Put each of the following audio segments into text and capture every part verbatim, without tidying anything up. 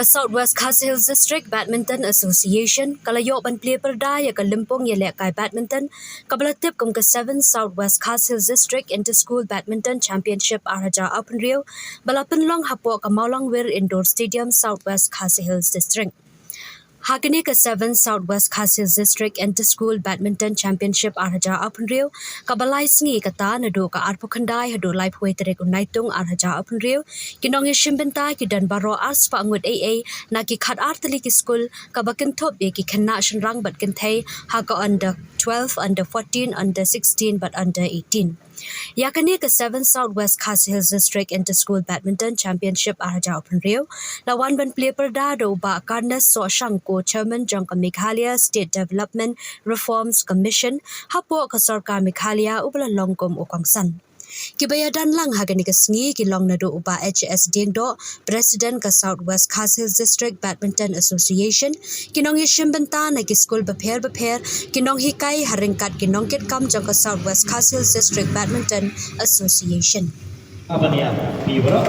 South West Khasi Hills District Badminton Association ka la ïoh ban plie pyrda ïa ka lympung ïalehkai badminton kaba la tip kum ka seven South West Khasi Hills District Inter School Badminton Championship ar hajar arphew hynriew ba la pynlong hapoh ka Mawlangwir Indoor Stadium, South West Khasi Hills District. Ha kane ka seven South West Khasi Hills District Inter School Badminton Championship ar hajar arphew hynriew kaba lai sngi kata naduh ka arphew khyndai haduh laiphew tarik u Naitung ar hajar arphew hynriew, ki nongïashim bynta ki don baroh arspah ngut ei ei na ki khatar tylli ki skul, kaba kynthup ïa ki khynnah shynrang bad kynthei ha ka under twelve, under fourteen, under sixteen bad under eighteen. Ïa kane ka seven South West Khasi Hills District Inter School Badminton Championship ar hajar arphew hynriew la wan ban plie pyrda da u Bah Carnes Sohshang, ko Chairman jong ka Meghalaya State Development Reforms Commission hapoh ka sorkar Meghalaya, uba la long kum u kongsan. Kiba ïadon lang ha kane ka sngi ki long naduh u Bah H S Diengdoh, President ka South West Khasi Hills District Badminton Association, ki nongïashim bynta na ki skul bapher bapher, ki nonghikai ha ryngkat ki nongkitkam jong ka South West Khasi Hills District Badminton Association. Abania, pi bro.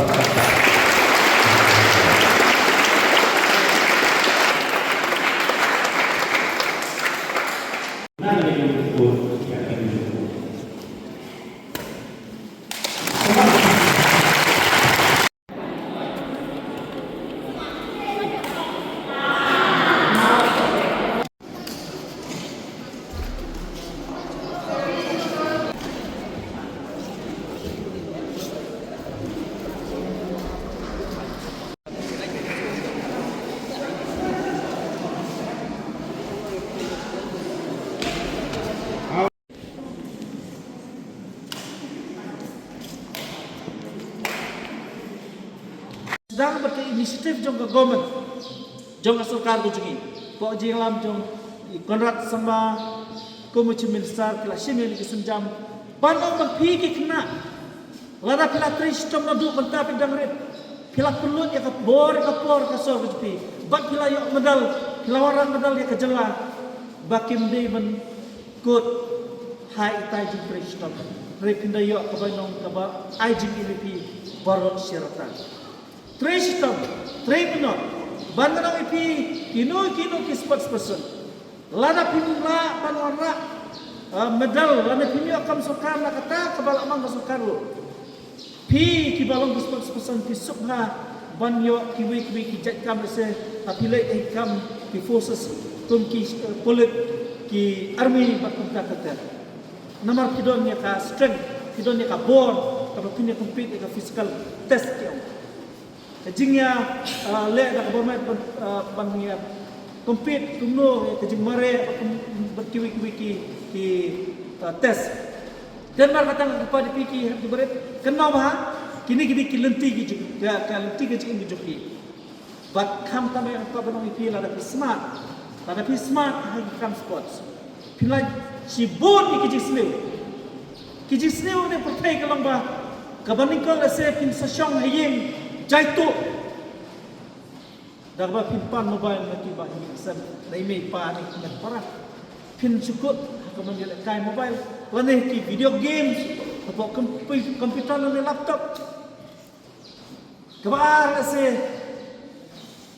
Sdang bad ka initiative jong ka government, jong ka sorkar ka jong ngi, pok jinglam jong i Conrad Sangma kum u Chief Minister, ki la shim ïa ki sienjam ban ong ba phi ki khynnah, lada phi la trei shitom naduh mynta phi dang rit, phi la pynlut ïa ka bor ïa ka por ka sor ka jong phi, bad phi la ïoh medal, phi la wanrah medal ïa ka jylla, ba kim dei ban kut ha itai jingtrei shitom. Hynrei phin da ïoh kaba nong kaba ai jingim ïa phi baroh shi rta. Trei shitom, trei mynno, ban da nong ïa phi kino kino ki sports person. Lada phim lah ban wanrah, ah, medal, lada phim ïoh kam sorkar na kata kaba la mang ka sorkar ruh, phi kiba long ki sports person phi suk bha ban ïoh kiwei kiwei ki jait kam, lehse ha phi leh ki kam ki forces kum ki, eh, pulit, ki army bad kumta kumta. Namar phi don ïa ka strength, phi don ïa ka bor kaba phin ïa compete ïa ka physical test ki ong. Ka jingïa, ah, leh da ka bor met ban, ah, ban ïa compete kumno ïa ka jingmareh bad kum, bad kiwei kiwei ki, ki, ah, test. Te namar kata nga kyrpad ïa phi ki hep ki barit, kynmaw bha kine ki dei ki lynti ki jong, ka, ka lynti ka jingim ki jong phi. Bad khamtam eh, nga kwah ban ong ïa phi, lada phi smart, lada phi smart ha ki kam sports, phin lait shibun ïa ki jingsniew. Ki jingsniew ne pyrthei ka long ba kaba nyngkong lehse phin sa shong ha ïing jaitu. Da kaba phin pan mobile na ki ba hi sem na i mei i pa ne ki met para. Phin shu kut ha ka ban ïalehkai mobile lane ki video games hapoh kompi-, computer lane laptop. Kaba ar lehse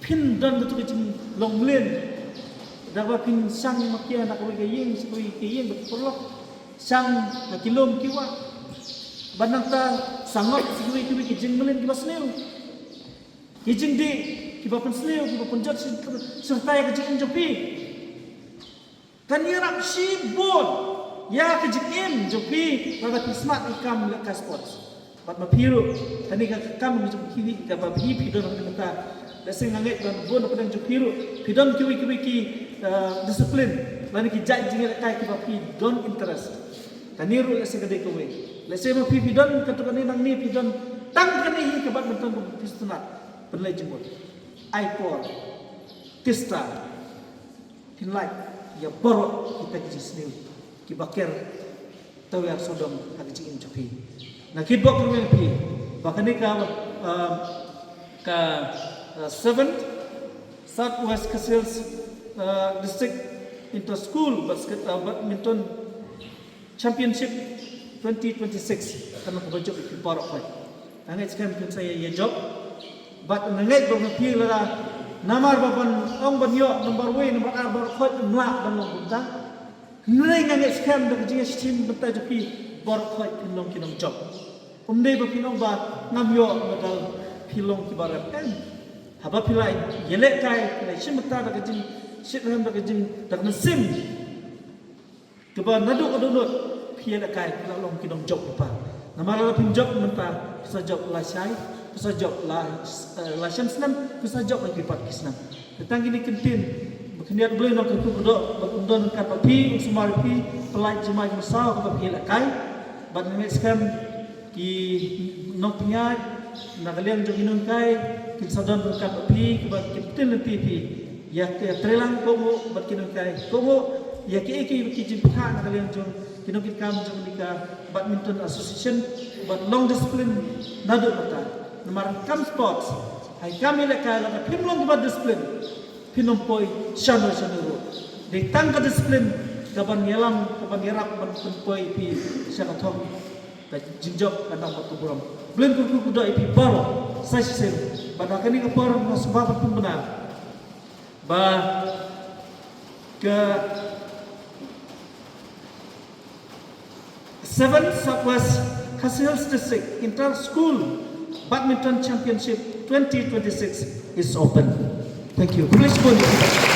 phin don katu ka jinglong mlien. Da kaba phin shang makia na kawei ka ïing sha kawei ka ïing bad ki paralok. Shang na ki lum ki wah. Bad nangta sangap sha kiwei kiwei ki jingmlien kiba sniew. Ki jingdih kiba pynsniew, kiba pynjot shirta ïa ka jingim jong phi. Kan ïarap shibun ïa ka jingim jong phi lada phi smat ïa ka kam lehkai sports. Bad ma phi ruh, kane ka kam jong phi kaba phi, phi don ha mynta. Lehse nga ngeit ba bun na pdeng jong phi ruh phi don kiwei kiwei ki, eh, discipline lane ki jait jingïalehkai kiba phi don interest. Kane ruh lehse ka dei kawei. Lehse ma phi, phi don katu kane nangne, phi don tang kane hi ka badminton ba phi sngewtynnat. Pynleit jingmut. Ai por. Tista. Phin lait ïa baroh kita ki jingsniew kiba ker tawiar sawdong ha ka jingim jong phi. Nga kitbok ruh ïa phi ba kane ka, um, ka, uh, seventh South West Khasi Hills, uh, District Inter School Basket, uh, Badminton Championship twenty twenty-six kan long kaba jop ïa phi baroh. Nga ngeit skhem phin sa ïa jop. Bad nga ngeit ba ma phi lada Namar ba ban ong ban ïoh number wei, number ar, baroh khoit ym lah ban long kumta. Hynrei nga ngeit skhem da ka jingïashim bynta jong phi, baroh khoit phin long ki nongjop. Ym dei ba phin ong ba ngam ïoh medal phi long kiba rep, em. Haba phi la ïalehkai, phi la shim bynta da ka jingshit rhem, da ka jing, da ka mynsiem kaba naduh ka dohnud phi ïalehkai, phi la long ki nongjop lypa. Namar lada phim jop mynta, phi sa jop lashai, phi sa jop la, eh, lashem snem, phi sa jop la ki pat ki snem. Te tang kine ki ktien ba khyndiat U Blei Nongkynrad Kyrdoh ba un don ryngkat bad phi, un sumar ïa phi, pyllait jingmai jingmynsaw kaba phi ïalehkai. Bad nga ngeit skhem ki nongpynïaid na ka liang jong ki nonghikai kin sa don ryngkat bad phi, kiba kin ktien lynti ïa phi ïa ka treilang, kohnguh bad ki nonghikai, kohnguh ïa kiei kiei ki jingpynïaid na ka liang jong ki nongkitkam jong kane ka Badminton Association, bad long discipline naduh mynta. Namar kam sports, ha kam ïalehkai, lada phim long kiba discipline, phin ym poi shano shano ruh. Dei tang ka discipline kaban ïalam, kaban ïarap ban pynpoi phi sha ka thong ka jingjop, ka nam bad ka burom. U Blei un kyrkhu kyrdoh ïa phi baroh sa shisien. Bad ha kane ka por nga sngewbha ban pynbna ba ka Seventh Southwest Khasi Hills District Inter School Badminton Championship twenty twenty-six is open. Thank you. Khublei shibun.